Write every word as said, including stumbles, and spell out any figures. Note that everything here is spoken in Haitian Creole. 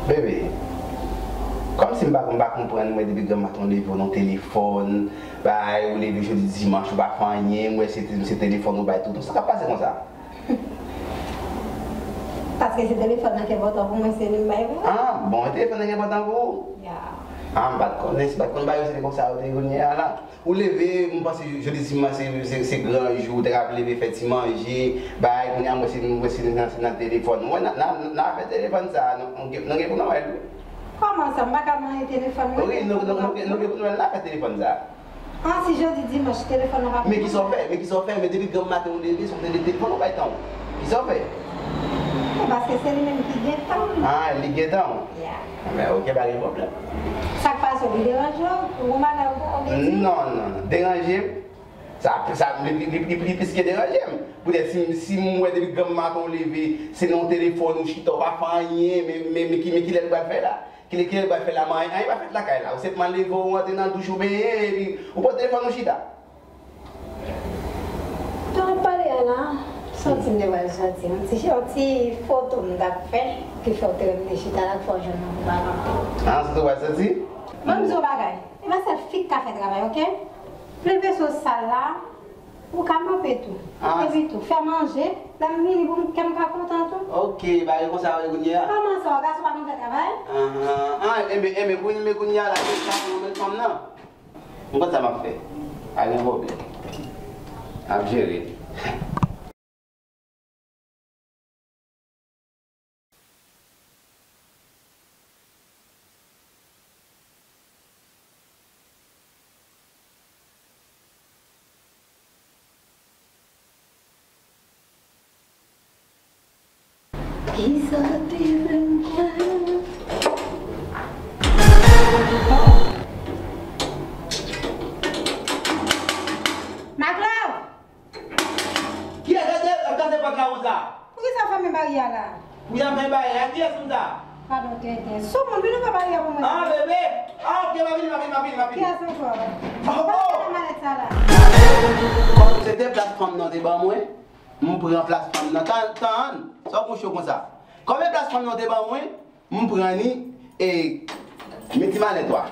Bebe, kòmsi m pa, m pa konprann, mwen depi granm maten w leve w nan telefòn, bay, ou leve jodi dimanch, ou pa fè anyen, mwen se, se telefòn ou bay toutan. Sa k ap pase konsa? Paske se telefòn nan ki enpòtan pou mwen, se li m bay pou ou. Ah, bon, e telefòn nan ki enpòtan pou ou? Ya. Ah, m pa t konnen, si m pa t konn bagay yo, se te konsa yo te ye kounye a la. Ou leve, m panse jodi dimanch se, se, se gran jou, ou te ka leve fè ti manje, bay, kounye a m wè se, m wè se nan, se nan telefòn. Ou wè nan, nan, nan afè telefòn sa a, nou, nou gen, nou gen pou nou wè l wi. Kòman sa, m pa ka manje telefòn mwen? Wi, nou, nou, nou, nou gen pou nou wè l nan afè telefòn sa a. Ah, si jodi dimanch, telefòn nan pa pou mwen. Men kisa w fè, men kisa w fè, men depi granm maten ou leve, se yon tande telefòn ou bay tan w. Kisa w fè? E paske se li menm ki gen tan. Ah, li gen tan w? Ya. Enben, oke, pa gen pwoblèm. Sa k pase w, li deranje w? Ou gon bagay ou vle di? Non, non, non. Deranje m? Sa, sa, li, li, li, li, li plis ke deranje m. Poutèt si, si m wè depi granm maten w leve, se nan yon telefòn ou chita, ou pa fè anyen, men, men, men ki, men kilè l pral fè la? Kilè, kilè l pral fè la? Men anyen, anyen pa fèt lakay la. Ou senpman leve, ou rantre nan douch, ou benyen, epi ou pran telefòn ou chita. Tan w ap pale a la, sòti m te pral sòti. Yon ti, yon ti foto m t ap fè, ki fè w te wè m te chita la, k fè w jwenn mwen pou pa kanpe. Ah, se tou pral sòti? Ban m di w yon bagay. E pa sèl fi k ka fè travay, oke? Leve sou sal la, ou ka kanpe tou. Ah. Epi tou, fè manje, lè m vini pou m, kè m ka kontan tou. Oke, bagay konsa w ye kounye a? Kòman sa, gason pa konn fè travay? Ahan, ah, enben, enben, pou m vin kounye a la, se sa pou mwen fanm nan. M konn sa m ap fè. Pa gen pwoblèm. M ap jere. Kisa w te vle m kwè? Maklou! Kiyès ap kase pòt la konsa? Poukisa w fèmen baryè a la? Poukisa m fèmen baryè a? Kiyès moun sa? Padon tenten. Sou moun, vin ouvè baryè a pou mwen. Ah, bebe! Ah, oke, m ap vini, m ap vini, m ap vini, m ap vini. Kiyès ankò? Oh, oh! Kòman malèt sa la? Kòm se te plas fanm nan te ban mwen, m pran plas fanm nan. Tann, tann! Sa w konn cho konsa? Kòm se plas fanm nan te ban mwen, m pran li e men ti malèt ou a.